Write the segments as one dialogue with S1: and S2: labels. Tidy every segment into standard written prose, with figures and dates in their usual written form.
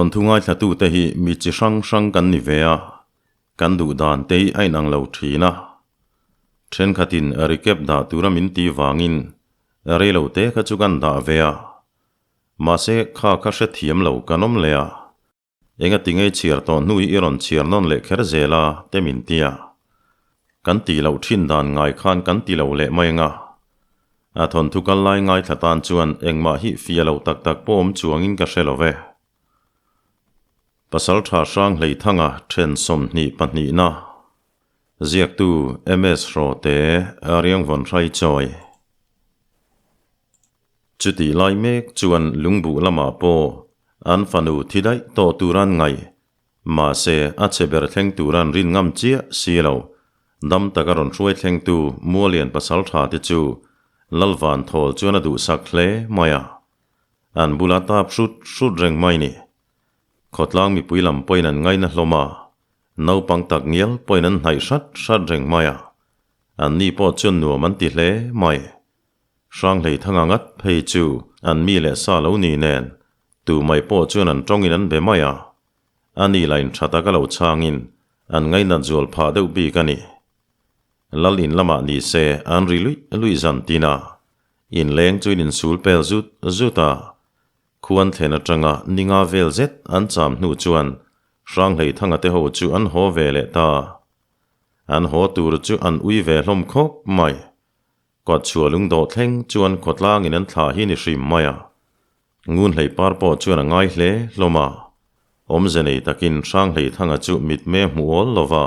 S1: Thawnthu ngaithlatute hi mi chi hrang hrang kan ni ve a, kan duh dan te hi a inang lo thin a. Thenkhatin recap dah tura min tih vangin rei lo te kha chu kan dah ve a. Mahse kha kha hrethiam lo kan awm leh a. Engati nge chhiar tawh hnu hi i rawn chhiar nawn leh kher zel a te min ti a. Kan tih loh thin dan ngai khan kan ti lo leh mai ang a. A thawnthu kal lai ngaithla tan chuan engmah hi fia lo tak tak pawh awm chuangin ka hre lo ve. Pasaltha Hranghleithanga then 22 na ziaktu MS Hrawte Riangvawnhrai Chawi. Chutih lai mek chuan lungbuh lamah pawh an fanu thi daih tawh tur an ngaih. Mahse, a chhe ber thleng tur an rin ngam chiah si lo. Dam taka rawn hruai thlengtu Mualian pasaltha te chu Lalvan thawl chuan a duhsak hle mai a. An bula tap hrut hrut reng mai ni. Khawtlang mipui lam pawhin an ngaina hlawm a, naupang tak ngial pawhin an hnaih hrat hrat reng mai a. An ni pawh chuan nuam an ti hle mai. Hranghleithanga ngat phei chu an mi leh sa lo ni nen, tu mai pawh chuan an tawngin an be mai a. A ni lain tha taka lo chhangin an ngainat zual phah deuh bik a ni. Lal in lamah ni se an ri luih luih zan tin a, inleng chu in insul pel zut zut a. Khuan thlen atanga ninga vel zet an cham hnu chuan Hranghleithanga te ho chu an haw ve leh ta. An haw tur chu an ui ve hlawm khawp mai. Kawtchhuah lungdawh thleng chuan khawtlangin an thlah hi ni hrim mai a. Ngunhlei par pawh chuan a ngai hle hlawm a. Awmze nei takin Hranghleithanga chu mitme hmu awl lo va.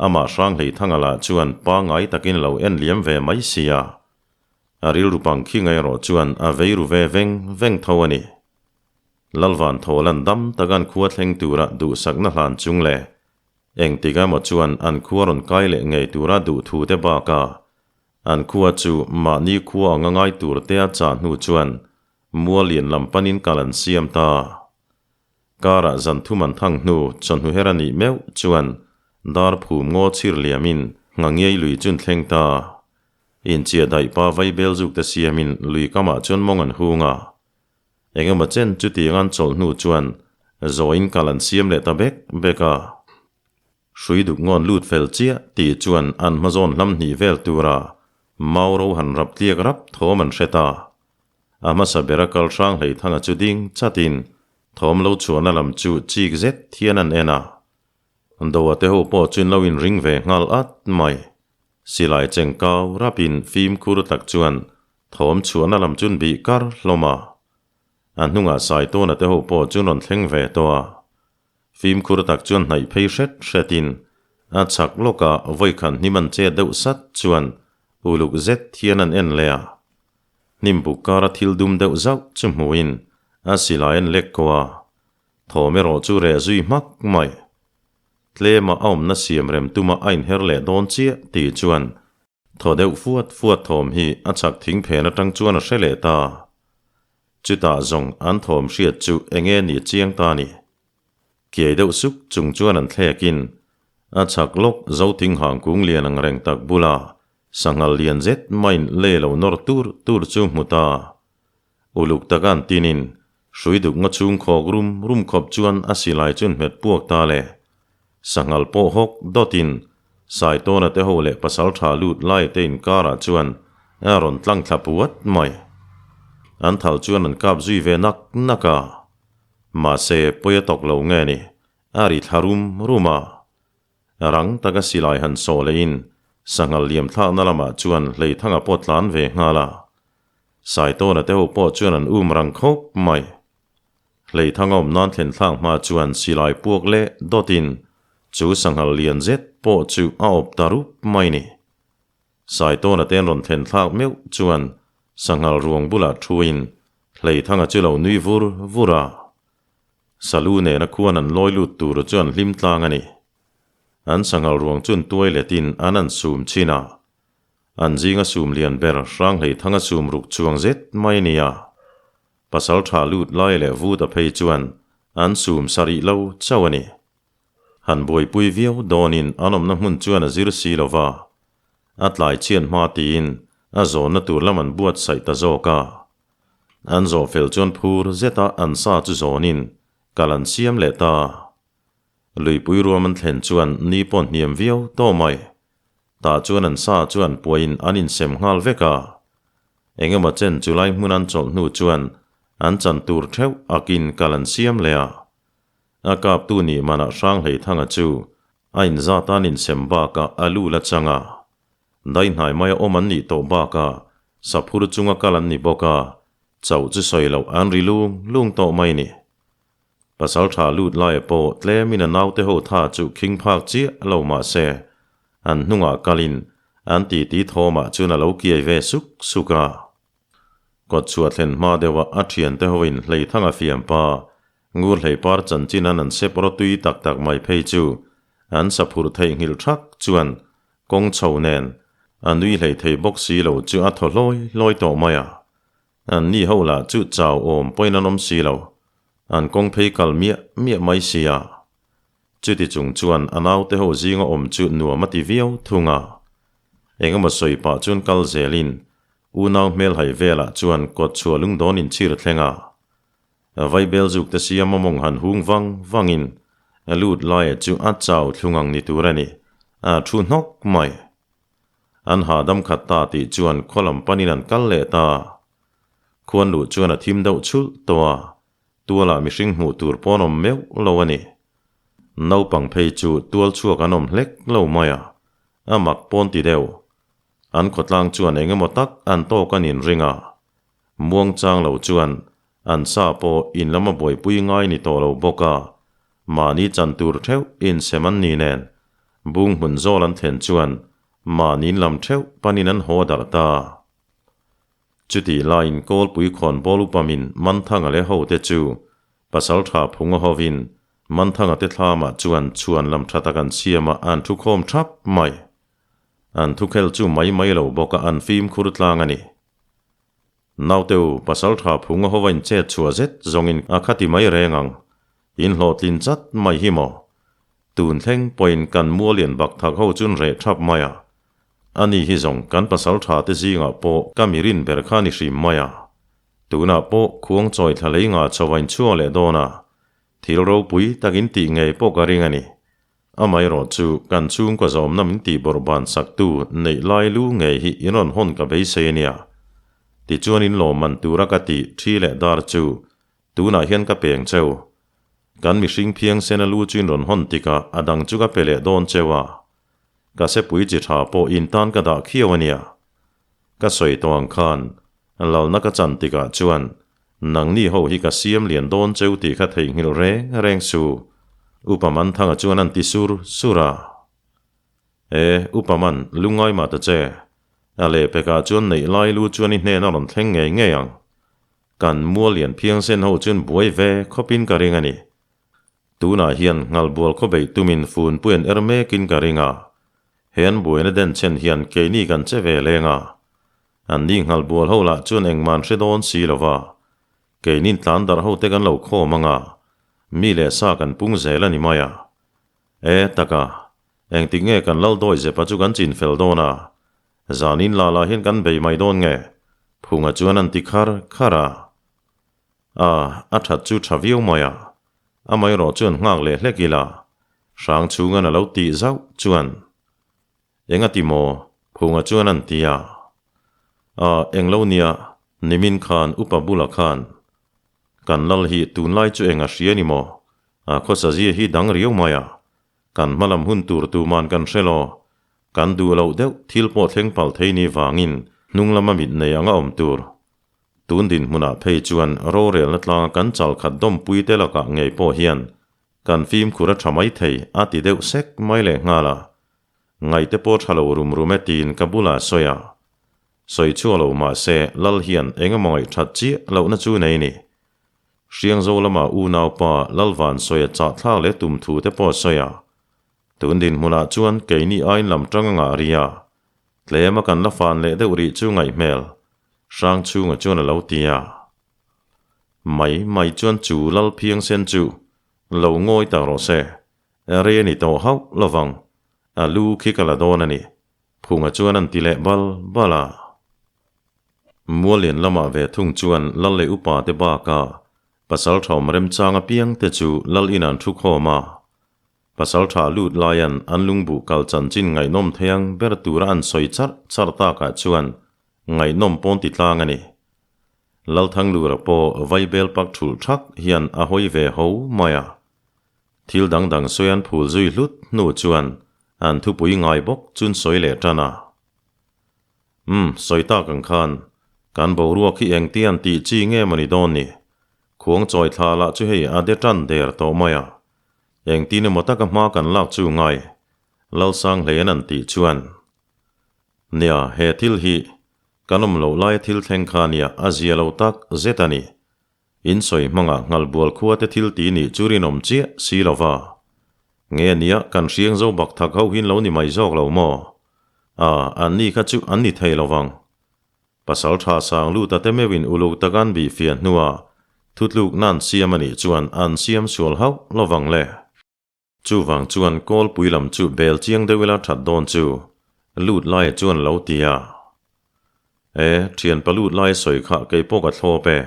S1: Amah Hranghleithanga lah chuan pangngai takin lo en liam ve mai sia. A rilru pang khi ngai erawh chuan a vei ru ve veng veng tho a ni. Lalvan thawl an dam tak an khua thleng tura duhsakna hlan chung leh Engtik emaw chuan an khua rawn kai leh ngei tura duh thu te bakah an khua chu mahni khua anga ngai tur te a chah hnu chuan mual lian lam panin kal an siam ta. Karah zan thum an thang hnu chawhnu her a nih meuh chuan dar phum ngaw chhir liamin ngha ngiai lui chun thleng ta. Inchiah daih pa vai bel zuk te siamin lui kamah chuan mawng an hung a. Engemaw chen chutiang an chawlh hnu chuan zawiin kal an siam leh ta bek bek a. Hrui duk ngawn lut fel chiah tih chuan an hmazawn hlam hnih vel tura mau ro han rap tliak rap thawm an hre ta. A hmasa bera kal hrang hleithanga chu ding chatin thawm lo chhuahna lam chu chik zet hian an en a. Doa te ho pawh chuan lo inring ve nghal at mai. Silai chengkau rapin fimkhur tak chuan thawm chhuahna lam chun bih kar hlawm a. A hnungah Saitawna te ho pawh chu rawn thleng ve tawh a. Fimkhur tak chuan hnaih phei hret hretin a chhak lawkah vawikhat hnim an che deuh sat chuan uluk zet hian an en leh a. Hnim buk kara thil dum deuh zauh chu hmuhin a silai an lek ko a. Thawm erawh chu reh zui hmak mai. Tlema a awmna siam rem tuma a inher leh dawn chiah tih chuan thaw deuh fuat fuat thawm hi a chhak thing phen atang chuan a hre leh ta. Chutah zawng an thawm hriat chu enge ni chiang ta ni. Kiai deuh suk chung chuan an thlekin a chhak lawk zo thing hang kung lian ang reng tak bula sanghal lian zet maiin le lo nawr tur tur chu hmu ta. Uluk taka an tinin hrui duk ngaw chhung khawk rum rum khawp chuan a silai chu an hmet puak ta le. Sanghal pawh hawk dawtin Saitawna te ho leh pasal tha lut lai te inkarah chuan a rawn tlang thla puat mai. An thal chuan an kap zui ve nak nak a. Mahse, pawi a tawk lo nge ni, a ri thla rum rum a. Rang taka silai han sawh lehin sanghal liam thlakna lamah chuan Hleithanga pawh tlan ve nghal a. Saitawna te ho pawh chuan an um rang khawp mai. Hleithanga awm nan thlen thlak hma chuan silai puak leh dawtin chu sanghal lian zet pawh chu a awp ta rup mai ni. Saitawna te an rawn thlen thlak meuh chuan sanghal ruang bulah thuin Hleithanga chu lo nui vur vur a. Salu nena khuan an lawi lut tur chu an hlim tlang a ni. An sanghal ruang chu an tuai letin an an sum chin a. An zinga sum lian ber Hranghleithanga sum ruk chuang zet mai a ni a. Pasal tha lut lai leh vut a phei chuan an sum sarih lo chauh a ni. Han buaipui viau dawnin an awmna hmun chuan a zir si lo va, a tlai chhian hma tiin a zawnna tur lam an buatsaih ta zawk a. An zawh fel chuan phur zeta an sa chu zawnin. Kal an siam leh ta. Luipui ruam an thlen chuan ni pawh hniam viau tawh mai. Tah chuan an sa chu an puahin an insem nghal vek a. Engemaw chen chu lai hmun an chawlh hnu chuan an chan tur theuh akin kal an siam leh a. A kaptu nih manah Hranghlei Thanga chu a inzat an insem bakah a lu la chang a. Daihnai maia awm an nih tawh bakah saphur chunga kal an ni bawk a, chauh chu sawi loh an ri lung lung tawh mai ni. Pasal tha lut laia pawh tlemin a naute ho tha chu khing phak chiah lo mah se, an hnungah kalin an titi thawmah chuan a lo kiai ve suk suk a. Kawt chhuah thlen hma deuha a thiante hoin Hleithanga fiam pa, Ngur Hleipar chanchin an an sep rawtui tak tak mai phei chu an saphurh theihnghilh thak chuan kawng chho nen a nui hlei thei bawk si lo chu a thaw hlawi hlawi tawh mai a. An ni ho lah chu chau awm pawhin an awm si lo, an kawng phei kal miah miah mai si a. Chuti chung chuan a naute ho zinga awm chu nuam a ti viau thung a. Engemaw sawi pah chuan kal zelin unau hmelhai velah chuan kawt chhuah lungdawn inchhir thleng a. Vaibel zuk te siam a mawng han hung vang vangin lut laia chu a chau thlung ang ni tur a ni, a thu hnawk mai. An hahdam khat ta tih chuan khaw lam panin an kal leh ta. Khuan luh chuan a thim deuh chhulh tawh a, tualah mihring hmuh tur pawn awm meuh lo a ni. Naupang phei chu tual chhuak an awm hlek lo mai a, a mak pawn ti deuh. An khawtlang chuan eng emaw tak an tawk an inring a, muang chang lo chuan an sa pawh in lama buaipui ngai ni tawh lo bawk a, mahni chan tur theuh insem an ni nen Bung hmun zawl an thlen chuan mahniin lam theuh panin an haw darh ta. Chutih laiin Kawlpui khawnbawl upamin Manthanga leh hote chu pasal tha phunga hovin Manthanga te thlamah chuan chhuan lam tha tak an siam a an thu khawm thap mai. An thukhel chu mai mai lo bawk a an fimkhur tlang a ni. Naute u, pasal tha phunga hova in chet chhuah zet zawngin a khati mai reng ang. In hlawhtlin chat mai hi maw? Tun thleng pawhin kan mualian bak thak ho chun reh thap mai a. Ani hi zawng kan pasal tha te zingah pawh ka mirin ber kha ni hrim mai a. Tunah pawh khuang chawi thla lei nga chho a inchhuak leh dawn a. Thil ropui takin tih ngei pawh ka ring a ni. Amaherawh chu kan chhungkaw zawmna min tih bawrh ban saktu neih lai lu ngei hi in rawn hawn ka beisei a nia. Tichuan in lawmman tura ka tih thi leh dar chu tunah hian ka peng cheu. Kan mihring phiangsen a lu chu in rawn hawn tikah a dang chu ka pe leh dawn cheu a. Ka sepui chi tha pawh in tan ka dah khiau a nia. Ka sawi tawh ang khan lalna ka chan tikah chuan nangni ho hi ka siam lian dawn cheu tih kha theihnghilh reng reng su. Upa Manthanga chuan an ti sur sur a. E, Upa Man, lungngai mah ta che. A lehpekah chuan neih lai lu chuan i hnen a rawn thleng ngei ngei ang. Kan mual lian phiangsen ho chuan buai ve khawpin ka ring a ni. Tunah hian nghalbual khaw beih tumin fun pui an er mekin ka ring a. He an buaina den chen hian keini kan che ve leng a. An ni nghalbual ho lah chuan engmah an hre dawn si lo va. Keinin tlan darh ho te kan lo khawm ang a, mi leh sa kan pung zel a ni mai a. E, taka, engtik nge kan lal dawi zepa chu kan chin fel dawn a? Zanin lah lah hian kan bei mai dawn nge? Phunga chuan an ti khar khar a. A, a that chu tha viau mai a. Amaherawh chuan nghak leh hlek ila, hrang chhungan a lo tih zauh chuan, Enga ti maw? Phunga chuan an ti a. A, englo nia, nimin khan upa bula khan kan lal hi tunlai chu eng a hria ni maw? A khawsa zia hi dang riau mai a, kan hmalam hun tur tuman kan hre lo. Kan duh loh deuh thil pawh thleng palh thei ni vangin hnung lama mit nei anga awm tur. Tun dinhmunah phei chuan rorelna tlanga kan chal khat dawmpui te lakah ngei pawh hian kan fimkhur a tha mai thei a ti deuh sek mai leh nghal a. Ngaihte pawh tha lo rum rum e tiin ka bulah sawi a. Sawi chhuak lo mah se Lal hian eng emaw ngaihthat chiah lohna chu nei ni. Hriangzo lama unaupa Lalvan sawi a chahthlak leh tum thu te pawh a sawi a. Tun dinhmunah chuan keini aiin lam tang a ngah ri a. Tlema kan la fan leh deuh rih chu ngaihhmel hrang chhunga chuan a lo ti a. Mai mai chuan chu lal phiang sen chu lo ngawi tak rawh se, rei a ni tawh hauh lovang, a lu khi ka la dawn a ni, Phunga chuan an ti leh bal bal a. Muallian lamah ve thung chuan lal leh upa te bakah. Pasalṭha awm remchang apiangte chu lal in an thu khawm a. Pasalṭha lut laian an lungbuh kal chanchin ngaihnawm thei ang ber tura an sawi charh charh takah chuan ngaihnawm pawn ti tlang a ni. Lalthanglura pawh vaibel pak thulh thak hian a hawi ve ho mai a. Thil dang dang sawi an phul zui hlut hnu chuan an thupui ngai bawk chun sawi leh tan a. Umm, sawi tak ang khan, kan boruak hi engtian tih chi nge mawni dawn ni? Khuang chawi thla lah chu hei a de tan der tawh mai a. Engtin emaw taka hma kan lak chu ngai, Lalsanghleian an tih chuan. Nia, he thil hi kan awm loh laia thil thleng kha nia a zia lo tak zet a ni. In sawi hmangah nghalbual khua te thil ti nih chu rinawm chiah si lo va. Nge nia kan hriang zo bak thak ho hin lo ni mai zawk lo maw? A, an ni kha chu an ni thei lo vang. Pasal tha sang lut a te meuhin uluk tak an bih fiah hnuah thutlukna an siam a nih chuan an siam sual hauh lo vang le. Chuvang chuan kawlpui lam chu bel chiang deuh ila that dawn chu lut laia chuan lo ti a. E, thianpa lut lai sawi kha kei pawh ka thlawp e.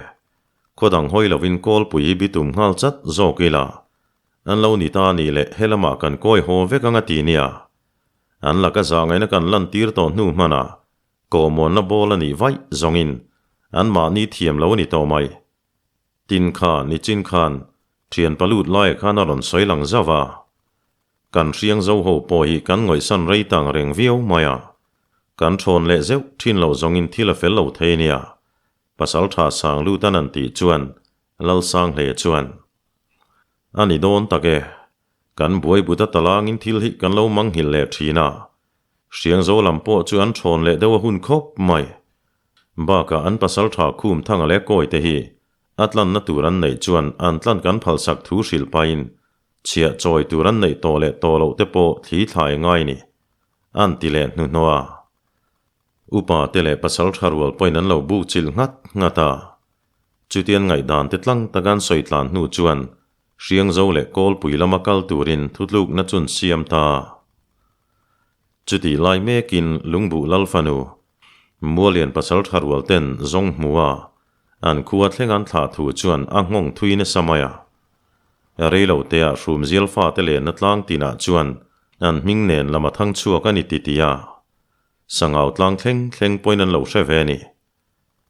S1: Khaw dang hawi lovin kawlpui hi bitum nghal chat zawk ila. An lo ni ta ni leh he lamah kan kawi haw vek anga ti nia. An laka zahngaihna kan lantir tawh hnu hmanah kawhmuanna bawl a nih vaih zawngin anmahni thiam lo a ni tawh mai. Tin kha nichin khan thian palut laia khan a rawn sawi lang zauh a. Kan hriang zo ho pawh hi kan ngawihsan rei tang reng viau mai a. Kan thawn leh zeuh thin loh zawngin thil a fel lo thei nia. Pasal tha sang lut an an tih chuan Lalsanghlei chuan, A ni dawn tak e. Kan buai but a talangin thil hi kan lo manghilh leh thin a. Hriang zo lam pawh chu an thawn leh deuh a hun khawp mai. Bakah an pasal tha khum thanga leh kawi te hi a tlanna tur an neih chuan an tlan kan phalsak thu hrilh pahin chhiah chawi tur an neih tawh leh tawh loh te pawh thli thlai ngai ni an ti leh hnuhnawh a. Upa te leh pasal tha rual pawhin an lo buk chilh nghat nghat a. Chutian ngaihdan te tlang taka an sawi tlan hnu chuan Hriangzo leh Kawlpui lama kal turin thutlukna chun siam ta. Chutih lai mekin Lungbuh Lalfanu, Mualian pasal tha rual ten zawng hmu a, an khua thleng an thlah thu chuan a nghawng thui nasa mai a. Reilo teah Hrumzial fate lenna tlang tinah chuan an hming nen lama thang chhuak a ni ti ti a. Sangau tlang thleng thleng pawhin an lo hre ve a ni.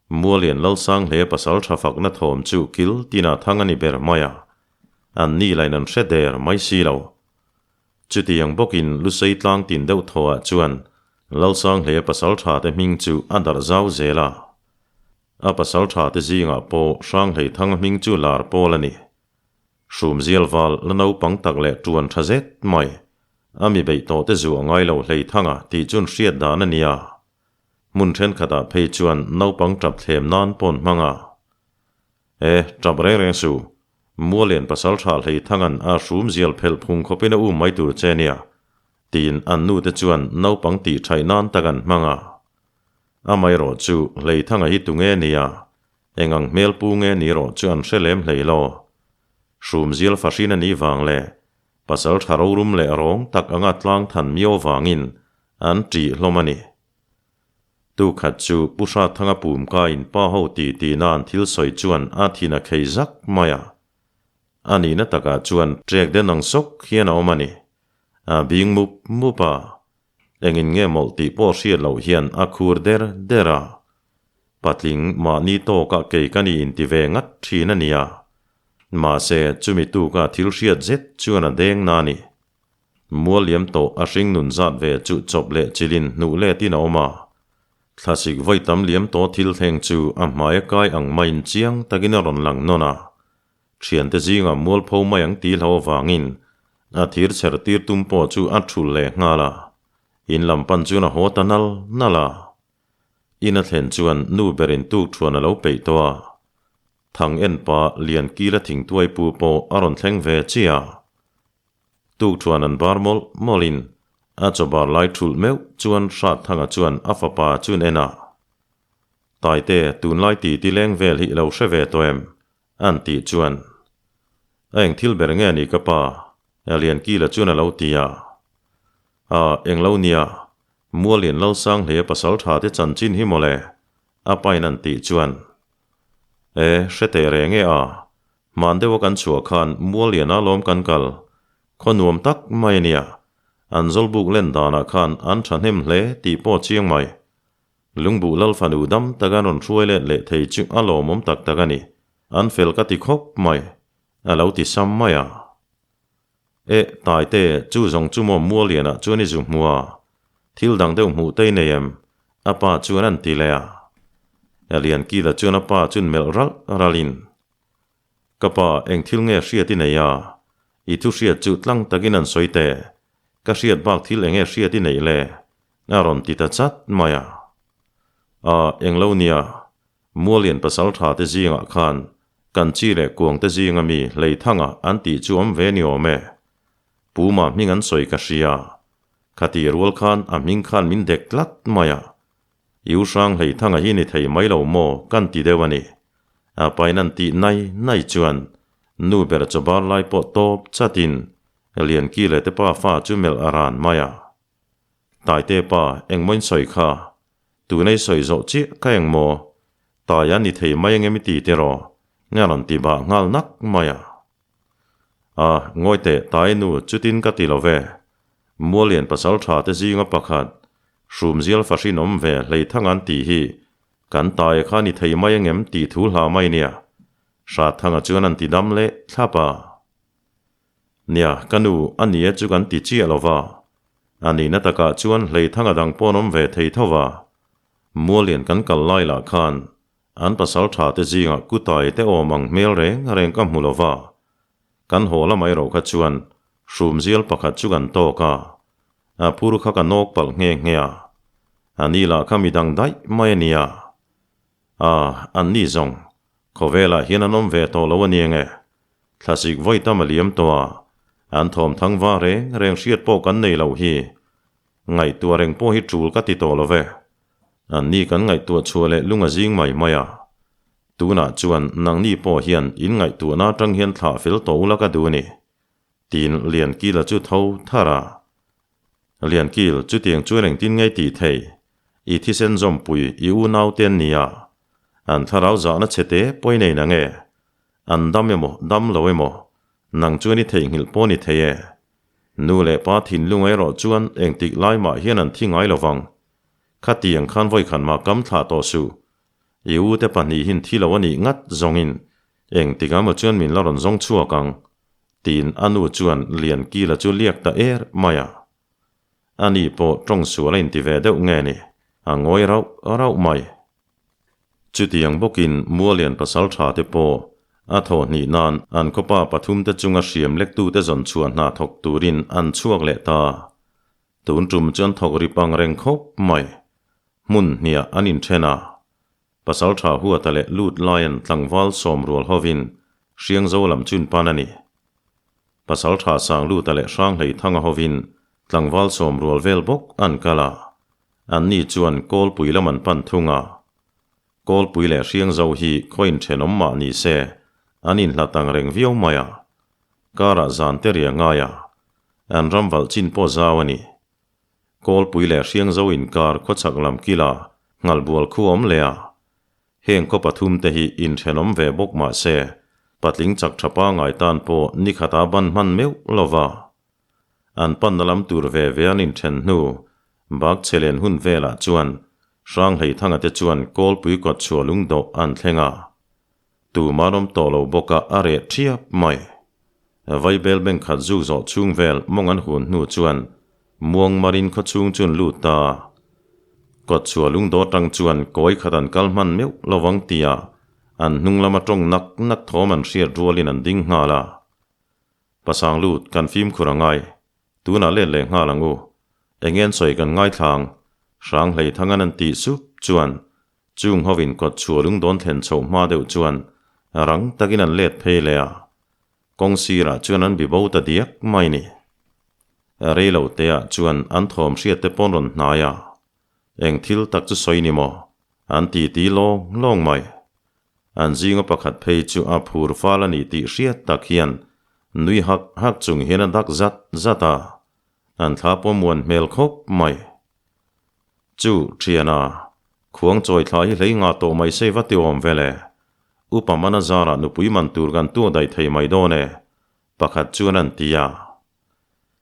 S1: Mualian Lalsanghlea pasal tha fakna thawm chu kil tinah thang a ni ber mai a, an ni lain an hre der mai si lo. Chutiang bawkin Lusei tlang tin deuh thawhah chuan Lalsanghlea pasal tha te hming chu a darh zau zel a. A pasal tha te zingah pawh Hranghlei Thanga hming chu lar pawl a ni. Hrumzial val la naupang tak leh tuan tha zet mai, a mi beih tawh te zuah ngai lo Hlei Thanga tih chun hriat dan a nia. Hmun thenkhatah phei chuan naupang tap thlem nan pawn hmang a. E, tap reng reng suh. Mualian pasal tha hlei thangan a hrum zial phelh phung khawpin a um mai tur che nia, tiin an nute chuan naupang tih thaih nan tak an hmang a. Amaherawh chu hlei thanga hi tunge nia, eng ang hmel pu nge ni rawh chu an hre lem hlei lo. Hrum zial fahrin a nih vang leh pasal tha rorum leh rawng tak anga tlang than miau vangin an ṭih hlawm a ni. Tu khat chu Pu Hratthanga pumkaiin pa ho ti tihna an thil sawi chuan a thin a khei zak mai a. A nihna takah chuan ṭek den ang sawk hian a awm a ni. A bing mup mup a. Engin nge mawlh tih pawh hriat loh hian a khur der der a. Patling mahni tawkah kei ka ni inti ve ngat ṭhin a nia. Mahse, chumi tuka thil hriat zet chuan a deng na a ni. Mual liam tawh a hring nun zat ve chu chawp leh chilin hnuh letin a awm a. Thlasik vawi tam liam tawh thil thleng chu a hmai a kai ang maiin chiang takin a rawn lang nawn a. Thiante zingah mualpho mai ang tih hlo avangin a thir chher tir tum pawh chu a thulh leh nghal a. In lam pan chuan a haw ta nal nal a. In a thlen chuan nu berin tuk thuan a lo peih tawh a. Thang en pa lian kila thingtuai pu pawh a rawn thleng ve chiah a. Tuk chuan an bar mawlh mawlhin a chaw bar lai thulh meuh chuan Hratthanga chuan a fapa chun en a, Taite, tunlai ti ti leng vel hi i lo hre ve tawh em? an tih chuan, A eng thil ber nge ni ka pa? Liankila chuan a lo ti a. A, eng lo nia, Mualian Lalsanghleia pasal tha te chanchin hi mawle, a pain an tih chuan, E, hre teh reng e a. Hman deuha kan chhuah khan Mualliana lawm kan kal. Khaw nuam tak mai a nia. An zawlbuk len danah khan an thahnem hle tih pawh chiang mai. Lungbuh lal fanu dam taka rawn hruai let leh thei chu a lawmawm tak tak a ni. An fel ka ti khawp mai. A lo ti sam mai a. Eh, Taite, chu zawng chu maw Muallianah chuan i zu hmu a? Thil dang deuh hmuh te i nei em? A pa chuan an ti leh a. Liankila chuan a pa chun melh ralh ralhin, Ka pa, eng thil nge hriat i nei a? I thu hriat chu tlang takin an sawi teh. Ka hriat bak thil eng nge hriat i neih le? A rawn ti ta chat mai a. A, eng lo nia, Muallian pasal tha te zingah khan kan chi leh kuang te zinga mi Hleithanga an tih chu awm ve ni awm e. Puma hming an sawi ka hria. Khati rual khan a hming khan min dek tlat mai a. I u hrang Hleithanga hi ni thei mai lo maw kan ti deuh a ni. A pain an tih nai nai chuan nu ber chawbar lai pawh tawp chatin Lianki leh te pa fa chu melh a ran mai a. Taite pa engmawin sawi kha Tunei sawi zawh chiah ka eng maw? Tai a ni thei mai ange mi ti tiraw? Nge a rawn ti bah nghal nak mai a. A, ngawi teh, tai nu, chutin ka ti lo ve. Muallian pasal tha te zinga pakhat, Hrumzial fahrin awm ve hleithang an tih hi kan tai kha ni thei mai angem tih thu hla mai nia. Hratthanga chuan an ti dam leh thlap a. Nia, ka nu, a nia chu kan ti chiah lo va. A nihna takah chuan hleithanga dang pawh an awm ve thei tho va. Muallian kan kal lai lah khan an pasal tha te zingah kutai te awm ang hmel reng reng ka hmu lo va. Kan haw lamah erawh kha chuan hrumzial pakhat chu kan tawk a, a phur kha ka nawk palh nghe nghe a. A ni lah kha midang daih mai a nia. A, an ni zawng, khawvelah hian an awm ve tawh lo a ni ange. Thlasik vawi tam a liam tawh a, an thawm thang va reng reng hriat pawh kan nei loh hi. Ngaihtuah reng pawh hi tul ka ti tawh lo ve. Anni kan ngaihtuah chhuah leh lung a zing mai mai a. Tunah chuan nangni pawh hian in ngaihtuahna atang hian thlah fel tawh ula ka duh a ni. Tiin Liankila chu tho thar a. Liankil, chutiang chuan engtin nge i tih theih? I thisen zawmpui i unaute an ni a. An thlarau zahna chhe te pawh i nei na nge? An dam emaw, dam lo emaw, nang chuan i theihnghilh pawh ni thei e. Nu leh pa thinlung erawh chuan engtik lai mah hian an thi ngai lo vang. Khatiang khan vawikhat mah kam thlah tawh suh. I u te pahnihin thi lo a nih ngat zawngin engtik ah maw chuan min la rawn zawng chhuak ang, tiin a nu chuan Liankila chu liak ta er mai a. Ani pawh tawng sual a inti ve deuh nge ni, a ngawi rauh rauh mai. Chutiang bawkin Mualian pasal tha te pawh a thawh hnih nan an khawpa pathum te chunga hriam lektute zawn chhuah hna thawk turin an chhuak leh ta. Tun tum chuan thawk ri pang reng khawp mai. Hmun hniah an inthen a. Pasal tha huata leh lut laian tlangval sawm rual hovin Hriangzo lam chun pan a ni. Pasal tha sang luta leh Hranghlei thanga hovin tlangval sawm rual vel bawk an kal a. Anni chuan Kawlpui lam an pan thung a. Kawlpui leh Hriangzo hi khaw inthenawm mah ni se, an inhlat ang reng viau mai a. Karah zan te ria ngai a, an ram valh chin pawh zau a ni. Kawlpui leh Hriangzo inkar khawchhak lam kila Nghalbual khu awm leh a. Heng khaw pathum te hi inthenawm ve bawk mah se, patling chak tha pangai tan pawh nikhata ban hman meuh lo va. An panna lam tur ve ve an inthen hnu, bak chhe len hun velah chuan Hranghleithanga te chuan Kawlpui kawt chhuah lungdawh an thleng a. Tuman awm tawh lo bawka a reh thiap mai. Vaibel bank khat zuk zawh chhung vel mawng an hun hnu chuan Muangmarin khaw chhung chu an lut ta. Kawt chhuah lungdawh atang chuan kawi khat an kal hman meuh lovang tia an hnung lama tawng nak nak thawm an hriat rualin an ding nghal a. Pasang lut, kan fimkhur a ngai. Tunah let leh nghal ang u. Eng en sawi kan ngaithlang? Hrang hlei thangan an tih sup chuan chung hovin kawt chhuah lung dawn thlen chhoh hma deuh chuan rang takin an let phei leh a. Kawng sirah chuan an bibo ta diak mai ni. Rei lo teah chuan an thawm hriat te pawn rawn hnai a. Eng thil tak chu sawi ni maw? An ti ti lawng lawng mai. An zinga pakhat phei chu a phur fal a ni tih hriat tak hian nui hak hak chung hian a dak zat zat a, an thla pawh muan hmel khawp mai. Chu, thiana, khuang chawi thla hi hlei ngah tawh mai se va ti awm ve le. Upa mana zarah nupui man tur kan tuak daih thei mai dawn e, pakhat chuan an ti a.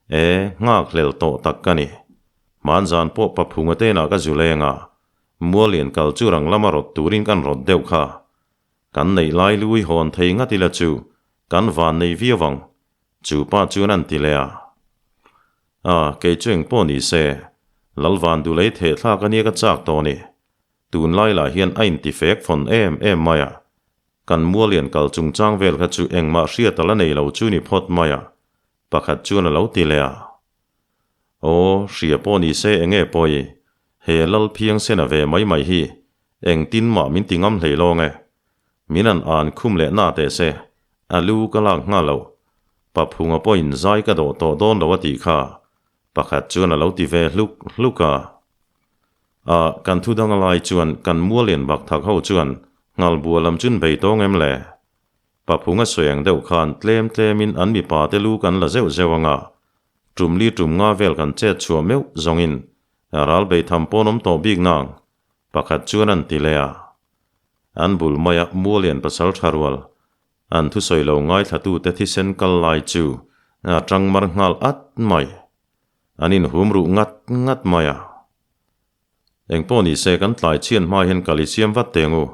S1: E, nghak hlel tawh tak ka ni. Hmanzan pawh paphunga te inah ka zu leng a, Muallian kal chu rang lama rawt turin kan rawt deuh kha. Kan neih lai lui hawn thei ngat ila chu kan van nei viau ang, chu pa chuan an ti leh a. A, kei chu eng pawh ni se, Lalvan Dulei thehthlak ania ka chak tawh ni. Tunlai lah hian a inti fek fawn em em mai a, kan Muallian kal chungchang vel kha chu engmah hriat a la nei lo chu ni phawt mai a, pakhat chuan a lo ti leh a. Aw, hria pawh ni se enge pawi, he lal phiang sena ve mai mai hi engtin mah min ti ngam hlei lawng e. Min an an khum leh na teh se, a lu ka lak nghal lo. Paphunga pawhin zai ka dawh tawh dawn lo a tih kha, pakhat chuan a lo ti ve hluk hluk a. A, kan thu dang lai chuan kan mualian bak thak ho chuan Nghalbua lam chun bei tawng em le? Paphunga sawi ang deuh khan tlem tlemin an mipa te lu kan la zeuh zeuh ang a, tum li tum nga vel kan chet chhuah meuh zawngin ral bei tham pawn awm tawh bik nang, pakhat chuan an ti leh a. An bul maia mualian pasal tha rual, an thusawi lo ngaithlatute thisen kal lai chu a tang mar nghal at mai. An inhum ruh ngat ngat mai a. Engpawh ni se kan tlai chhian hma hian kal i siam vat teng u.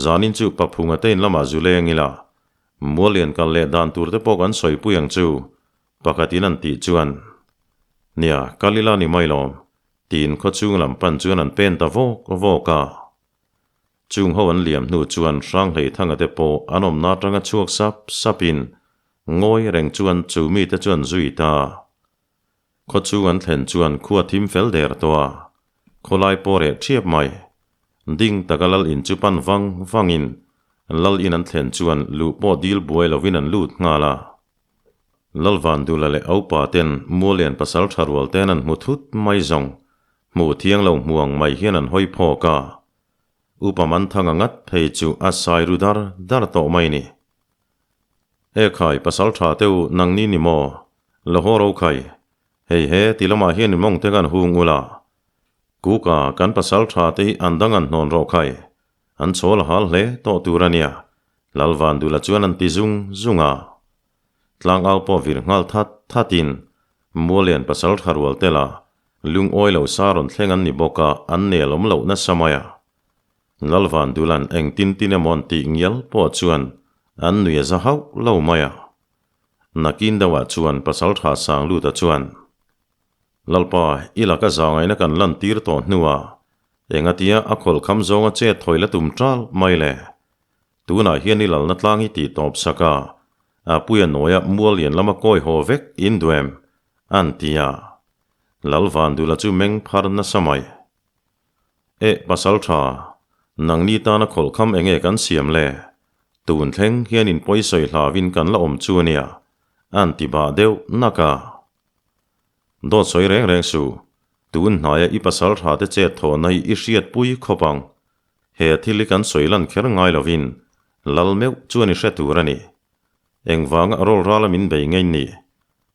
S1: Zanin chu Paphunga te in lamah zu leng ila. Muallian kal leh dan tur te pawh kan sawipui ang chu, pakhatin an tih chuan. Nia, kal ila ni mai lawm, tiin khawchhung lam pan chuan an pen ta vawk vawk a. Chung ho an liam hnu chuan Hranghleithanga te pawh an awmna atanga chhuak sap sapin Ngawi reng chuan chu mite chuan zui ta. Khaw chung an thlen chuan khua thim fel der tawh a, khawlai pawh reh ṭhiap mai. Ding taka lal in chu pan vang vangin lal in an thlen chuan luh pawh dil buai lovin an lut nghal a. Lalvandula leh Aupa ten Mualian pasal tha rual ten an hmu thut mai zawng, hmuh thiang lo hmu ang mai hian an hawi phawk a. Upa Manthanga ngat phei chu a sai ru dar dar tawh mai ni. E khai, pasal tha teu nang ni ni maw? La haw ro khai. Hei he, ti lamah hian in mawng te kan hung ula. Kuka, kan pasal tha te hi an dang an hnawn rawh khai. An chawl a hal hle tawh tur a nia. Lalvandula chuan an ti zung zung a. Tlangau pawh vir nghal that thatin Mualian pasal tha rual te la lungawi lo sa rawn thleng an ni bawk a, an nel awm loh nasa mai a. Lalvandulan eng tin tin emaw an tih ngial pawh chuan an nui a za hauh lo mai a. Nakin deuhah chuan pasal tha sang luta chuan, Lalpa, i laka zangaihna kan lan tir tawh hnuah engatia a khawlhkham zawnga chet thawi la tum ṭal mai le? Tunah hian i lalna tlang hi tih tawp sak a, a puia nawiah mual lian lama kawi haw vek in duem, an ti a. Lalvandula chu meng phar nasa mai. Eh, pasal tha, nangni tana khawlhkham enge kan siam le? Tun thleng hian in pawisawi hlauin kan la awm chu ania, an ti bah deuh nak a. Dawt sawi reng reng suh, tun hnaia i pasal tha te chet thawhna hi i hriatpui khawp ang. He thil hi kan sawi lan kher ngai lovin lal meuh chuan i hre tur a ni. Engvanga rawl rala min bei ngei ni?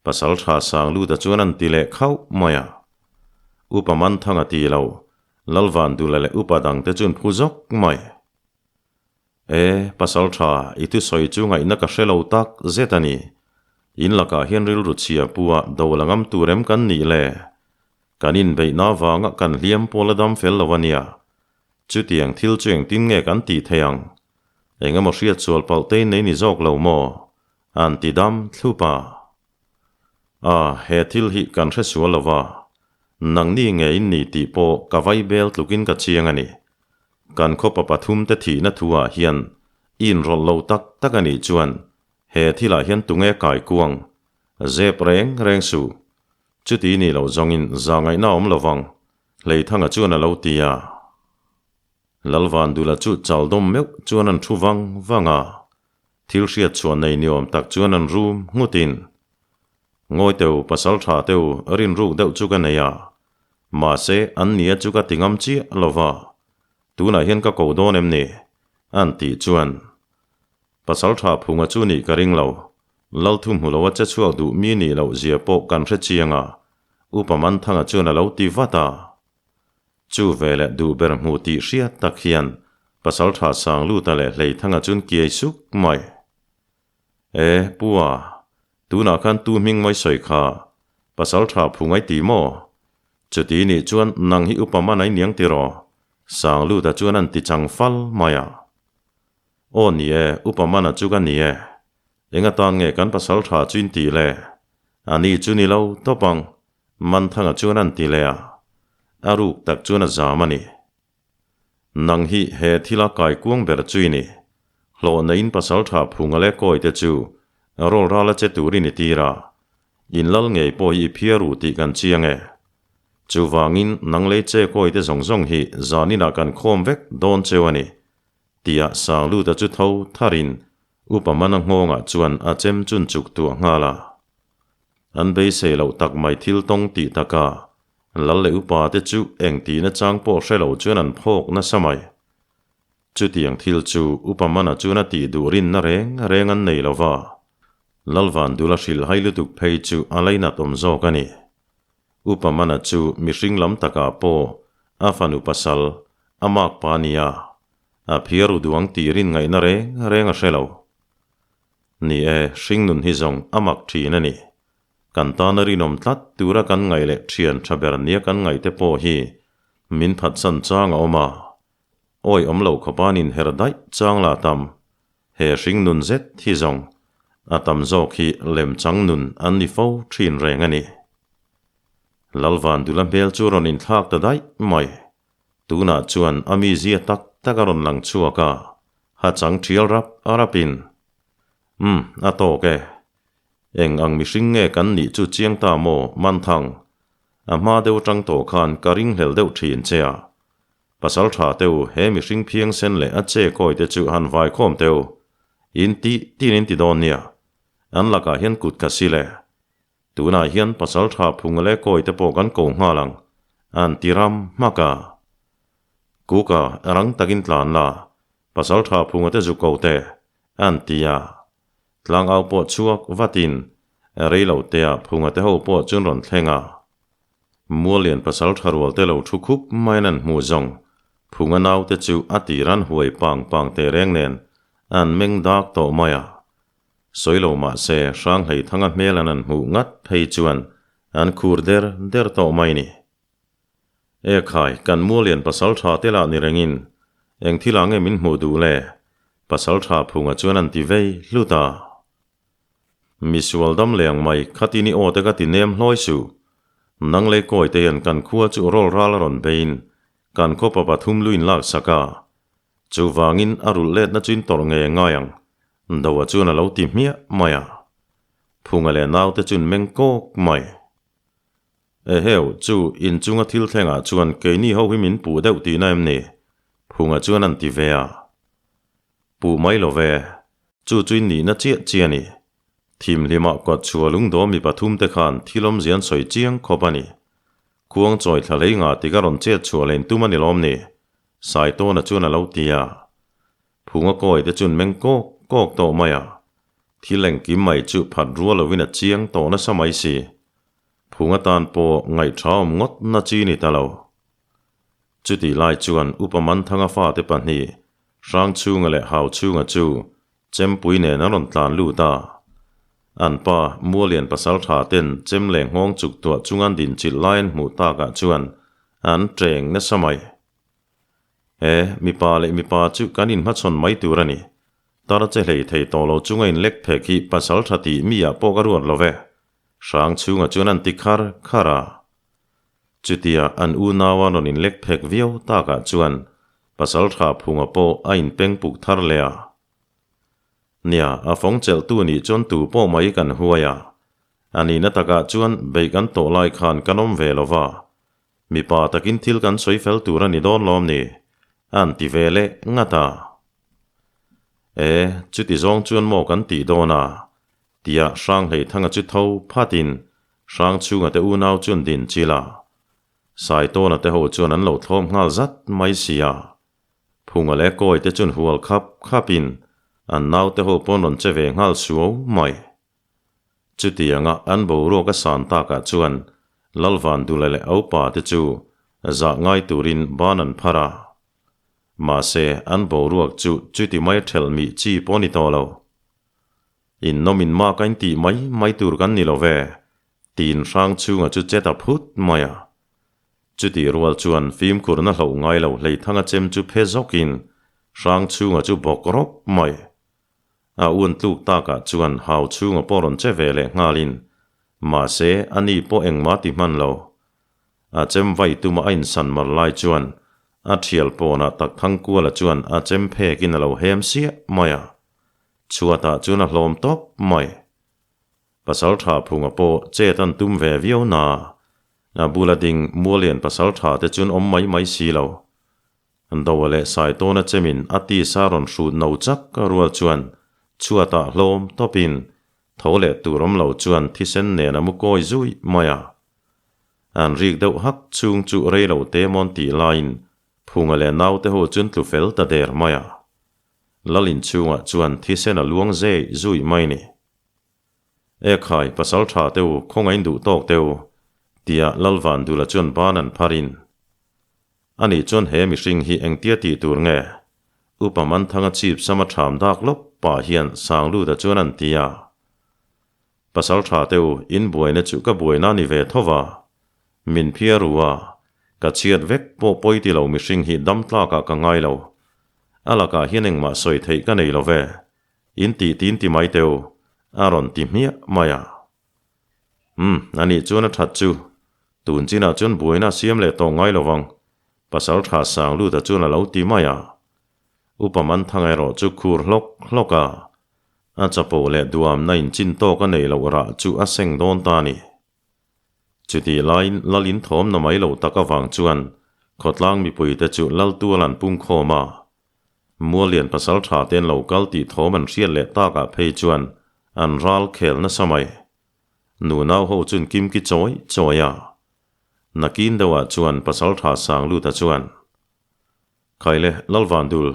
S1: Pasal tha sang luta chuan an ti leh khauh mai a. Upa Manthanga ti lo, Lalvandula leh upa dangte chuan phu zawk mai. E, pasal tha, i thusawi chu ngaihna ka hre lo tak zet a ni. In lakah hian rilru chhia pua do la ngam tur em kan nih le? Kan inbeihna avanga kan hliam pawl a dam fel lo a nia. Chutiang thil chu engtin nge kan tih theih ang? Engemaw hriat sual palh te in nei ni zawk lo maw? An ti dam thlup a. A, he thil hi kan hre sual lo va, nangni nge in ni tih pawh ka vai bel tlukin ka chiang a ni. Kan khawpa pathum te thihna thu ah hian i inrawlh lo tak tak a nih chuan he thilah hian tunge kai kuang? Zep reng reng suh. Chuti ni lo zawngin zahngaihna a awm lo vang, Hleithanga chuan a lo ti a. Lalvandula chu chaldawm meuh chuan an thu vang vang a. Thil hriat chhuah nei ni awm tak chuan an rum nghutin, Ngawi teu, pasal tha teu, rinruk deuh chu ka nei a. Mahse, an nia chu ka ti ngam chiah lo va. Tunah hian ka ko dawn em ni? An tih chuan, Pasal tha phunga chu nih ka ring lo. Lalthu hmu loa che chhuak duh mi nih loh zia pawh kan hre chiang a, Upa Manthanga chuan a lo ti vat a. Chu veleh duh ber hmu tih hriat tak hian. Pasalṭha Sangluta leh Hleithanga chuan kiai suk mai. E, Pua, tunah khan tu hming mai sawi kha Pasalṭha phu ngai ti maw? Chuti nih chuan nang hi upa man a iniang tiraw? Sangluta chuan an ti chang fal mai a. Aw ni e, upa mana chu ka ni e. Eng atan nge kan pasalṭha chu in tih le? A ni chu ni lo tawp ang, Manthanga chuan an ti leh a. A ruk tak chuan a zam a ni. Nang hi he thila kaikuang ber chu i ni. Hlawhna in pasalṭha phunga leh kawi te chu rawl ral a che turin i tir a. In lal ngei pawh hi i phiar u tih kan chiang e. Chuvangin nang lei che kawi te zawng zawng hi zaninah kan khawm vek dawn cheu a ni. Tia Sangluta chu tho tharin Upa Mana nghawngah chuan a chem chun chuk tuah nghal a. An beisei loh tak mai thil tawng tih taka Lal leh Upa te chu eng tihna chang pawh hre lo chuan an phawk nasa mai. Chutiang thil chu Upa Mana chuan a tih duh rinna reng reng an nei lo va. Lal Vandula hrilh hai lutuk phei chu a lainat awm zawk a ni. Upa Mana chu mihring lam takah pawh a fanu pasal a mak pa nia A phiar u duang tih rin ngaihna reng reng a hre lo. Ni e, hringnun hi zawng a mak thin a ni. Kan tana rinawm tlat tura kan ngaih leh thian tha ber nia kan ngaih te pawh hi min phatsan chang a awm a. Awi awm lo khawpa'n inher daih chang lah tam. He hringnun zet hi zawng a tam zawk hi lemchang nun an ni fo thin reng a ni. Lalvandula hmel chu rawn inthlak ta daih mai. Tunah chuan a mizia tak tak a rawn lang chhuak a, ha chang thial rap rapin, Umm, a tawk e. Eng ang mihring nge kan nih chu chiang ta maw, Manthang? A hma deuh atang tawh khan ka ringhlel deuh thin che a. Pasal tha teh u, he mihring phiang sen leh a che kawi te chu han vai khawm teh u. In tih tin in ti dawn nia. An lakah hian kut ka sil e. Tunah hian pasal tha phung leh kawi te pawh kan ko nghal ang, an ti ram hmak a. Kuka, rang takin tlan la, pasal tha phunga te zu ko te, an ti a. Tlangau pawh chhuak vatin rei lo tea phunga te ho pawh chun rawn thleng a. Muallian pasal tha rual te lo thu khup maiin an hmuh zawng, phunga naute chu a tir an huai pang pang teh reng nen an meng dak tawh mai a. Sawi lo mah se, Hranghleithanga hmel an an hmuh ngat phei chuan an khur der der tawh mai ni. E khai, kan Muallian pasal tha te lah ni rengin eng thil ah nge min hmuh duh le? Pasal tha phunga chuan an ti vei hlut a. Misual dam leng mai, khatin i aw te ka ti nem hlawi suh. Nang lei kawi te hian kan khua chu rawl ral a rawn beiin kan khawpa pathum lu in lak sak a. Chuvangin a rulh letna chu in tawrh ngei ngai ang. Doa chuan a lo ti hmiah mai a. Phunga leh naute chuan meng kawk mai. Eheu, chu inchunga thil thlengah chuan keini ho hi min puh deuh tihna em ni? Phunga chuan an ti ve a. Puh mai lo ve, chu chu in nihna chiah chiah a ni. Thimhlimah kawt chhuah lungdawm mi pathumte khan thil awmzia an sawi chiang khawp a ni. Khuang chawi thla hlei ngah tik a rawn chet chhuah leh intum a ni lawm ni? Saitawna chuan a lo ti a. Phunga kawi te chuan meng kawk kawk tawh mai a, thil engkim mai chu phat rual lovin a chiang tawh nasa mai si. Phunga tan pawh ngaihṭha awm ngawt na chi ni ta lo. Chutih lai chuan Upa Manthanga fate pahnih, Hrangchhunga leh Hauchhunga chu Chempui nen an rawn tlan lut a. An pa Mualian pasalṭha ten chem leh nghawng chuk tuah chunga an dinchilh lai an hmuh takah chuan an ṭeng nasa mai. E, mipa leh mipa chu kan inhmachhawn mai tur a ni. Tar che hlei thei tawh lo chunga inlek phek hi pasal tha tih mi ah pawh ka ruat lo ve. Hrang chhungah chuan an ti khar khar a. Chutia an unau a rawn inlek phek viau takah chuan pasal tha phunga pawh a inpeng puk thar leh a. Nia, a fawng chelhtu nih chuan tu pawh mai kan huai a. A nihna takah chuan beih kan tawh lai khan kan awm ve lo va. Mipa takin thil kan sawi fel tur a ni dawn lawm ni? An ti ve leh ngat a. E, chuti zawng chuan maw kan tih dawn a? Tia Hranghleithanga chu tho phatin Hrangchhunga te unau chuan din chil a. Saitawna te ho chuan an lo thlawm nghal zat mai si a. Phunga leh Kawi te chuan hual khap khapin an naute ho pawn rawn che ve nghal suau mai. Chutianga an boruak a san takah chuan Lalvandula leh Aupa te chu zah ngai turin ban an phar a. Mahse, an boruak chu chuti mai thelh mih chi pawh ni tawh lo. Innawm in mak a intih mai mai tur kan ni lo ve, tiin Hrangchhunga chu che ta phut mai a. Chutih rual chuan fimkhurna hloh ngai lo hleithanga chem chu phe zawkin Hrangchhunga chu bawk rawp mai. A un tluk takah chuan hau chhunga pawh rawn che ve leh nghalin, mahse a ni pawh engmah ti hman lo. A chem vai tuma a insan mar lai chuan a thial pawnah tak Thangkuala chuan a chem phekin a lo hem siah mai a. Chhuatah chuan a hlawm tawp mai. Pasal tha phunga pawh chet an tum ve viau na. A bula ding Mualian pasal tha te chuan awm mai mai si lo. Doa leh Saitawna chemin a tisa rawn hrut no chak a rual chuan chhuatah hlawm tawpin tho leh tur awm lo chuan thisen nen a mu kawi zui mai a. An rik deuh hak chhung chu rei lo te mawn tih laiin Phunga leh naute ho chuan tlu fel ta der mai a. Lal inchhungah chuan thisen a luang zei zui mai ni. E khai, pasal tha teu, khawngain duh tawk teu, tia Lalvandula chuan ban an pharin. Ani chuan he mihring hi engtia tih tur nge? Upa Manthanga chip sama tham dak lawp pah hian Sangluta chuan an ti a. Pasal tha teu, in buaina chu ka buaina ni ve tho va. Min phiar u a, ka chhiat vek pawh pawi ti lo mihring hi dam tlakah ka ngai lo. A lakah hian engmah sawi theih ka nei lo ve. In tih tin ti mai teu, a rawn ti hmiah mai a. Umm, anih chuan a that chu. Tun chinah chuan buaina a siam leh tawh ngai lo vang, pasal tha sang luta chuan a lo ti mai a. Upa Manthanga erawh chu khur hlawk hlawk a, a chapo leh duamna inchin tawk a nei loh rah chu a seng dawn ta a ni. Chutih laiin Lal in thawm na mai lo tak avang chuan khawtlang mipuite chu Lal tual an pungkhawm a. Mualian pasal tha te an lo kal tih thawm an hriat leh takah phei chuan an ral khel nasa mai. Nunau ho chun kimki chawi chawi a. Nakin deuhah chuan pasal tha sang luta chuan, Khaile Lalvandul,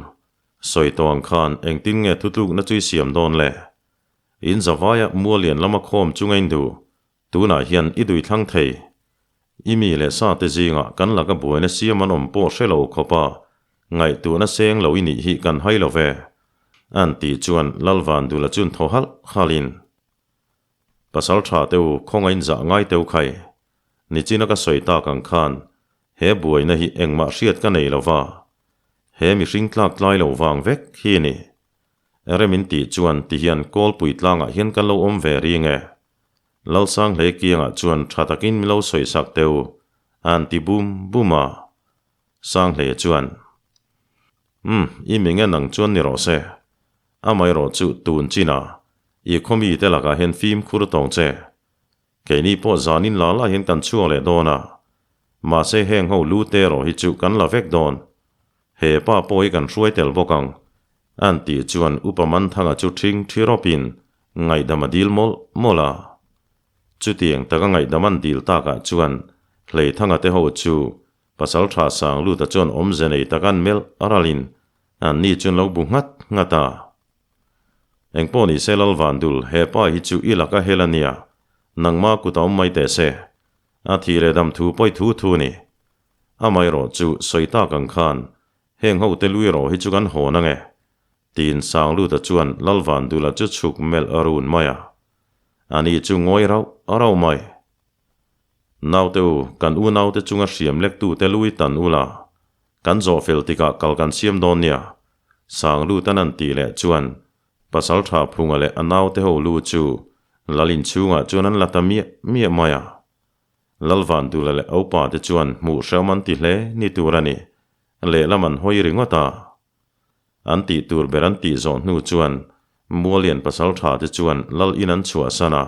S1: sawi tawh ang khan engtin nge thutlukna chu i siam dawn le? In zavaia Mualian lama khawm chunga in duh, tunah hian i dui thlang thei. I mi leh sa te zingah kan laka buaina siam an awm pawh hre lo khawpa ngaihtuahna seng lo i nih hi kan hai lo ve, an tih chuan Lalvandula chun thaw halh halhin, Pasal tha te u, khawngain zah ngai teu khai. Nichina ka sawi tak ang khan he buaina hi engmah hriat ka nei lo va, he mihring tlak tlai lo vang vek hi ni. Remin tih chuan tihian Kawlpui tlangah hian kan lo awm ve ring e. Lalsang hle kiangah chuan tha takin min lo sawi sak teu, an ti bum bum a. Sanghle chuan, Umm, i mi nge nang chuan ni rawh se. Amaherawh chu tun chinah i khawmi te lakah hian fimkhur tawng che. Keini pawh zanin la la hian kan chhuak leh dawn a, mahse heng ho lu te erawh hi chu kan la vek dawn. He pa pawh hi kan hruai tel bawk ang, an tih chuan Upa Manthanga chu ṭhing ṭhi rawpin ngaihdam a dil mawlh mawlh a. Chutiang taka ngaihdam an dil takah chuan Hleithanga te ho chu Pasalṭha Sangluta chuan awmze nei tak an melh ralin anni chuan lo bu nghat nghat a. Engpawh ni se Lalvandul, he pa hi chu i laka hel a nia, nangma kut a awm mai teh se. A thih leh dam thu pawi thu thu ni. Amaherawh chu sawi tak ang khan heng ho te lui erawh hi chu kan hawn ange, tiin Sangluta chuan Lalvandula chu chhuk melh a run mai a. Ani chu ngawi rauh rauh mai. Naute u, kan unaute chunga hriam lektute lui tan ula, kan zawh fel tikah kal kan siam dawn nia, Sanglutan an tih leh chuan Pasal tha Phunga leh a naute ho lu chu Lal inchhungah chuan an la ta miah miah mai a. Lalvandula leh Opa te chuan hmuh hrehawm an ti hle ni tur a ni, lehlam an hawi ringawt a. An tih tur ber an tih zawh hnu chuan Mualian Pasal tha te chuan Lal in an chhuahsan a.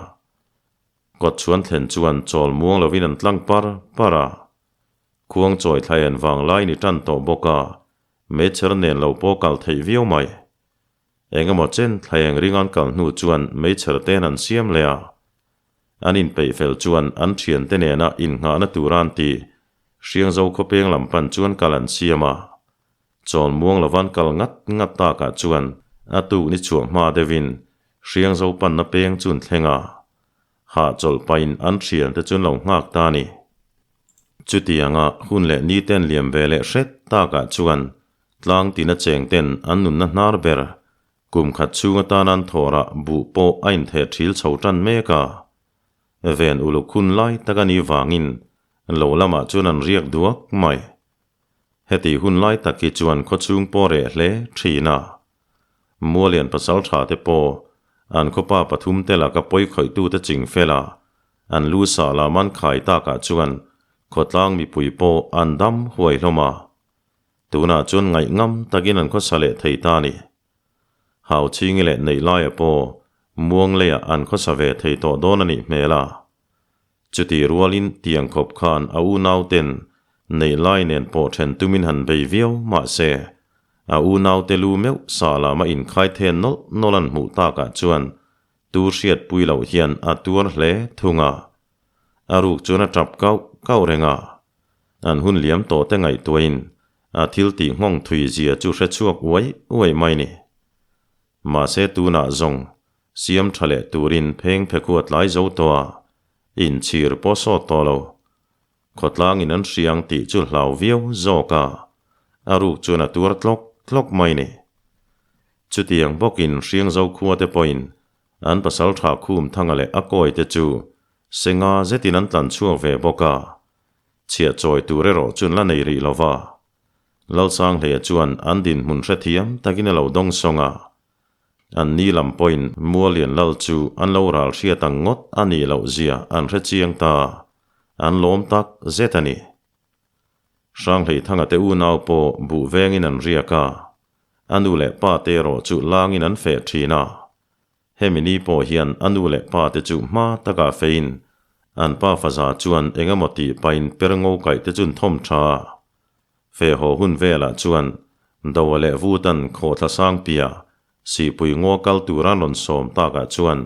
S1: Kawt chhuan thlen chuan chawl muang lovin an tlang par par a. Khuang chawi thlaen vanglai ni tan tawh bawk a, meichher nen lo pawh kal theih viau mai. Eng emaw chen thlaeng ring an kal hnu chuan meichher ten an siam leh a. An inpeih fel chuan an thiante nena innghahna tura an ti Hriangzo khawpeng lam pan chuan kal an siam a. Chawl muang lovan kal ngat ngat takah chuan a tuk ni chhuah hma deuhin Hriangzo panna peng chun thleng a. Hahchawlh pahin an thiante chu an lo nghak ta a ni. Chutianga hun leh ni ten liam ve leh hret takah chuan. Tlang tina cheng ten an nunna hnar ber kum khat chhung atan an thawrah buh pawh a intheh thil chho tan mek a. Ven uluk hun lai tak a nih vangin lo lamah chuan an riak duak mai. Heti hun lai tak hi chuan khawchhung pawh reh hle thin a. Mualian pasal tha te pawh an khawpa pathum te laka pawi khawihtute ching fel a, an lu sah lam an khai takah chuan khawtlang mipui pawh an dam huai hlawm a. Tunah chuan ngaihngam takin an khawsa leh thei ta a ni. Hau chhingi leh neih laia pawh muang leiah an khawsa ve thei tawh dawn a nih hmel a. Chuti rualin tiang khawp khan a unauten neih lai nen pawh then tumin han bei viau mah se, a unaute lu meuh sa lama inkhai then nawlh nawlh an hmuh takah chuan tu hriatpui loh hian a tuar hle thung a. A ruk chuan a tap kauh kauh reng a. An hun liam tawh te ngaihtuahin a thil tih nghawng thui zia chu hre chhuak uai uai mai ni. Mahse tunah zawng siam tha leh turin pheng phekhu a tlai zo tawh a, inchhir pawh sawt tawh lo. Khawtlangin an hriang tih chu hlau viau zawk a, a ruk chuan a tuar tlawk tlawk mai ni. Chutiang bawkin Hriangzo khua te pawhin an pasal tha khum thanga leh a kawi te chu senga zetin an tlan chhuak ve bawk a, chhiah chawi tur erawh chun la nei rih lo va. Lalsanghleia chuan an dinhmun hrethiam takin a lo dawng sawng a. An ni lam pawhin Mualian Lal chu an lo ral hriat ang ngawt a nih loh zia an hre chiang ta, an lawm tak zet a ni. Hranghleithanga te unau pawh buh vengin an riak a, a nu leh pa te erawh chu langin an feh thin a. Hemi ni pawh hian a nu leh pa te chu hma takah feiin an pa faza chuan eng emaw tih pahin per ngo kaih te chun thawm tha a. Feh haw hun velah chuan Doa leh Vutan khawhthla sang piah Sihpui ngaw kal tur an rawn sawm takah chuan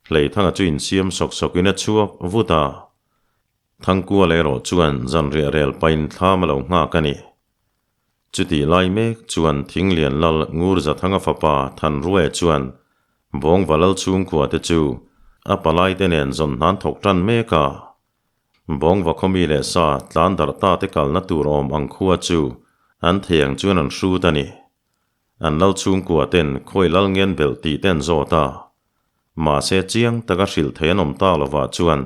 S1: Hleithanga chu insiam sawk sawkin a chhuak vut a. Thangkuala erawh chuan zanriah rel pahin thlam a lo nghak a ni. Chutih lai mek chuan Thinglian Lal Ngur Zathanga fapa Thanruaia chuan Bawngva Lal chhungkua te chu a palaite nen zawn hnan thawk tan mek a. Bawngva khawmi leh sa tlan darh ta te kalna tur awm ang khua chu an thei ang chuan an hrut a ni. An lal chhungkua ten khawi lal ngen belh tih te an zawt a. Mahse chiang taka hrilh thei an awm ta lovah chuan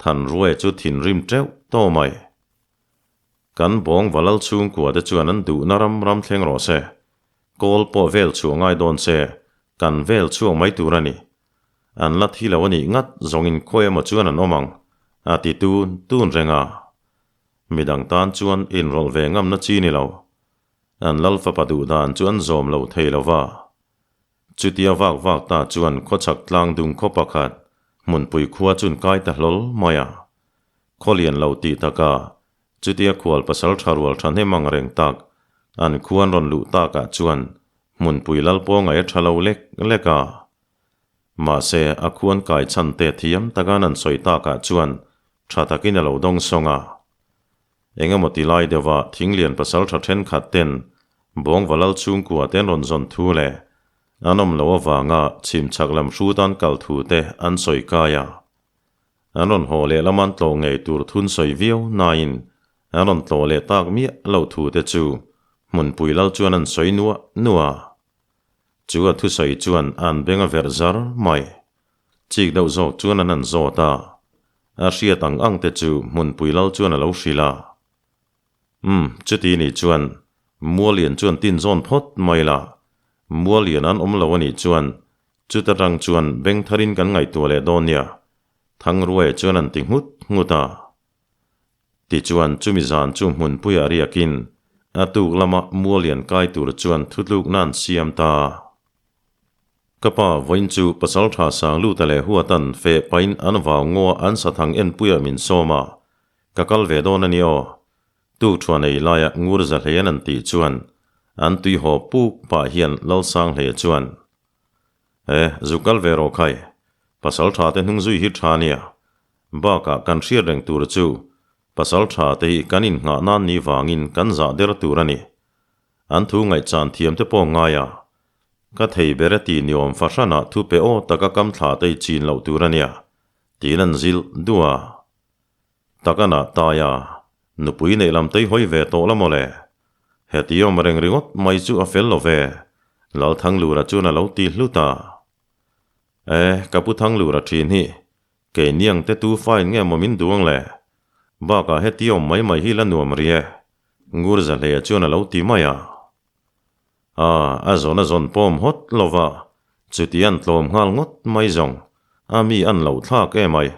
S1: Thanruaia chu thinrim teuh tawh mai. Kan bawng valal chhungkua te chuan an duhna ram ram thleng rawh se. Kawl pawh vel chhuah ngai dawn se, kan vel chhuak mai tur a ni. An la thi lo a nih ngat zawngin khawi emaw chuan an awm ang, a ti tun tun reng a. Midang tan chuan inrawlh ve ngamna chi ni lo. An lal fapa duh dan chu an zawm lo thei lo va. Chutia vak vak ta chuan khawchhak tlang dung khaw pakhat hmunpui khua chun kai ta hlawl mai a. Khawlian lo tih taka chutia khual pasal tha rual thahnem ang reng tak an khuan rawn luh takah chuan hmunpui lal pawh ngaih a tha lo lek lek a. Mahse a khuan kai chhan te thiam taka an sawi takah chuan tha takin a lo dawng sawng a. Engemaw ti lai deuha thinglian pasal tha thenkhat ten Bawngva lal chhungkua te an rawn zawn thu leh an awm loh avanga chhimchhak lam hrut an kal thu te an sawi kai a. An rawn haw leh lama an tlawh ngei tur thun sawi viau nain an rawn tlawh leh tak miah loh thu te chu hmunpui lal chuan an sawi nuah nuah a. Chu a thusawi chuan an beng a verh zar mai. Chik deuh zawk chuan an han zawt a, a hriat ang ang te chu hmunpui lal chuan a lo hrilh a. Umm, chuti nih chuan Mualian chuan tin zawn phawt mai la, Mualian an awm lo a nih chuan chuta tang chuan beng tharin kan ngaihtuah leh dawn nia, Thangruaia chuan an ti nghut nghut a. Tichuan chumi zan chu hmunpuiah riakin a tuk lama Mualian kai tur chuan thutlukna an siam ta. Ka pa vawiin chu pasal tha sang lut a leh huatan feh pahin an vau ngaw a an sathang enpuiah min sawm a, ka kal ve dawn a ni aw. Tuk thuan ei laia ngur za hlei an an tih chuan an tui haw puk pah hian Lalsanghleia chuan, E, zu kal ve rawh khai, pasal tha te hnung zui hi tha nia. Bakah kan hriat reng tur chu pasal tha te hi kan innghah nan ni vangin kan zah der tur a ni. An thu ngaihchan thiam te pawh ngai a, Ka thei ber a ti niawm fahranah thu pe aw taka kam thla te i chin loh tur a nia, tiin an zilh duh a. Takanah tai a, nupui neih lam tei hawi ve tawh la mawle. Heti awm reng ringawt mai chu a fel lo ve, Lalthanglura chuan a lo ti hlut a. E, ka pu Thanglura thin hi, kei niang te tu fain nge maw min duang le? Bakah heti awm mai mai hi la nuam ri e, Ngurzahlea chuan a lo ti mai a. A, a zawn a zawn pawm hawt lo va, chuti an tlawm nghal ngawt mai zawng, a mi an loh thlak emai.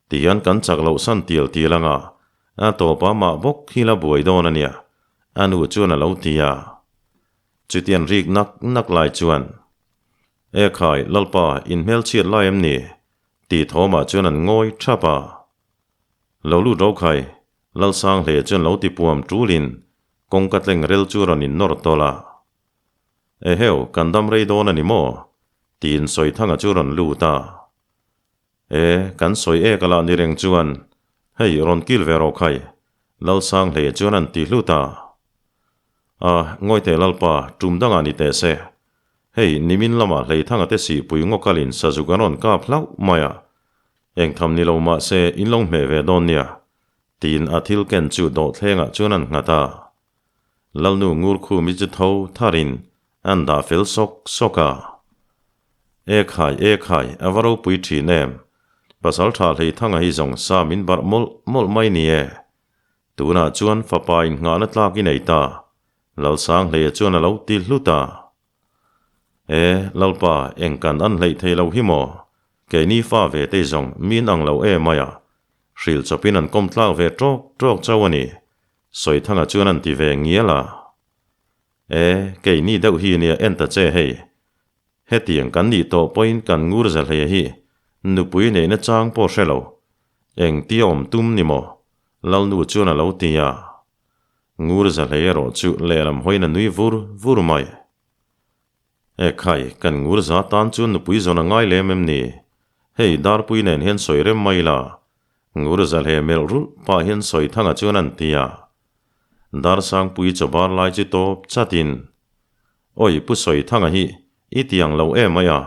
S1: Tihian kan chak loh san tial tial anga, a tawpa mah bawk hi la buai dawn a nia, a nu chuan a lo ti a. Chutian rik nak nak lai chuan, E khai, Lalpa, in hmelchhiat lai em ni? tih thawmah chuan an ngawi thap a. Lo lut ro khai, Lalsang hle chuan lo ti puam tulin kawngka tleng rel chu rawn in nawr tawlh a. Eheu, kan dam rei dawn a ni maw? tiin Sawithanga chu rawn lut a. E, kan sawi ek a lah ni reng chuan, hei rawn kil ve rawh khai, Lalsang hle chuan an ti hlut a. A, ngawi teh Lalpa, tum dangah ni teh se. Hei, nimin lamah Hleithanga te sihpui ngaw kalin sazuk an rawn kap hlauh mai a. Engtham ni lo mah se, in lo hmeh ve dawn nia, tiin a thil ken chu dawhthlengah chuan an nghat a. Lalnu Ngurkhumi chu tho tharin an dah fel sawk sawk a. E khai, e khai, a va ropui thin em! Pasal tha Hleithanga hi zawng sa min barh mawlh mawlh mai ni e. Tunah chuan fapa innghahna tlak i nei ta, Lalsanghleia chuan a lo ti hlut a. E, Lalpa, eng kan an hleih thei lo hi maw? Keini fa ve te zawng min ang lo em mai a, hrilh chawpin an kawm tlak ve tawk tawk chauh a ni, Sawithanga chuan an ti ve ngial a. E, keini deuh hi nia en ta che hei. Hetiang kan nih tawh pawhin kan ngur za hle hi, nupui neihna chang pawh hre lo. Engtia awm tum ni maw? Lalnu chuan a lo ti a. Ngur za hle erawh chu lehlam hawiin a nui vur vur mai. E khai, kan ngur za tan chuan nupui zawn a ngai lem em ni? Hei, Darpui nen hian sawi rem mai la. Ngur za hle melh rulh pah hian Sawithanga chuan an ti a. Darsangpui chawbar lai chu tawp chatin, Awi Pu Sawithanga hi i tiang lo em mai a,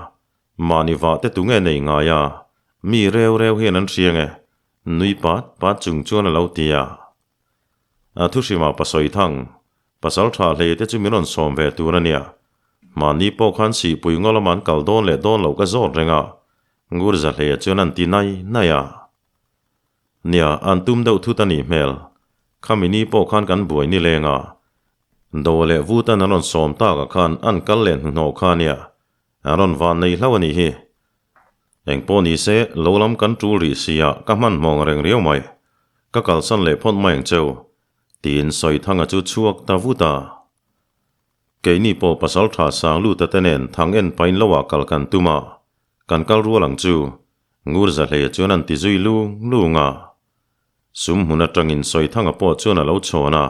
S1: mahni vah te tunge nei ngai a, mi reu reu hian an hria nge, nui pat pat chung chuan a lo ti a. A thuhrimah Pa Sawithang, pasal tha hlei te chu min rawn sawm ve tur a nia, mahni pawh khan sihpui ngaw lama an kal dawn leh dawn loh ka zawt reng a, Ngurza hleia chuan an ti nai nai a. Nia, an tum deuh thut a nih hmel. Khami ni pawh khan kan buai ni leng a. Do leh Vutan an rawn sawm takah khan an kal leh hnuhnawh kha nia, an rawn van nei hlauh a nih hi. Engpawh ni se, lo lam kan tul rih si a, ka hmanhmawng reng riau mai. Ka kalsan leh phawt mai ang cheu, tiin Sawithanga chu chhuak ta vut a. Keini pawh pasal tha sang luta te nen thang en pain lo ah kal kan tum a, kan kal rual ang chu, Ngur Zahleia chuan an ti zui lung lung a. Sum hmun atangin Sawithanga pawh chuan a lo chhawn a.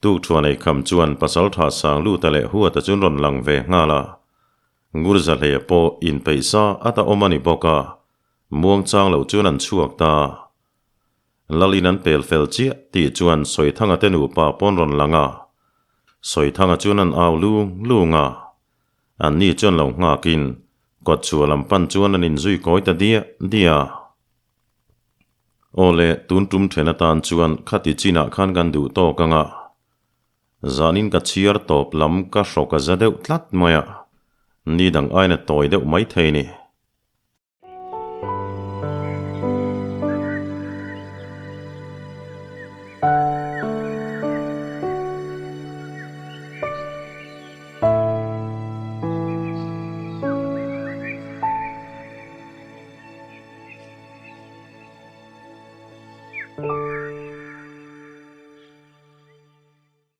S1: Tukthuan ei kham chuan pasal tha sang luta leh huata chuan rawn lang ve nghal a. Ngur Zahleia pawh inpeih sa at a awm a ni bawk a, muangchang lo chuan an chhuak ta. Lalin an pel fel chiah tih chuan Sawithanga te nupa pawn rawn lang a. Sawithanga chuan an au lung lung a. Anni chuan lo nghakin kawtchhuah lam pan chuan an inzui kawi ta diah diah a. Aw le, tun tum then atan chuan khati chinah khan kan duh tawk ang a. Zanin ka chhiar tawp lam ka hrawk a za deuh tlat mai a, ni dang aina tawi deuh maithei ni.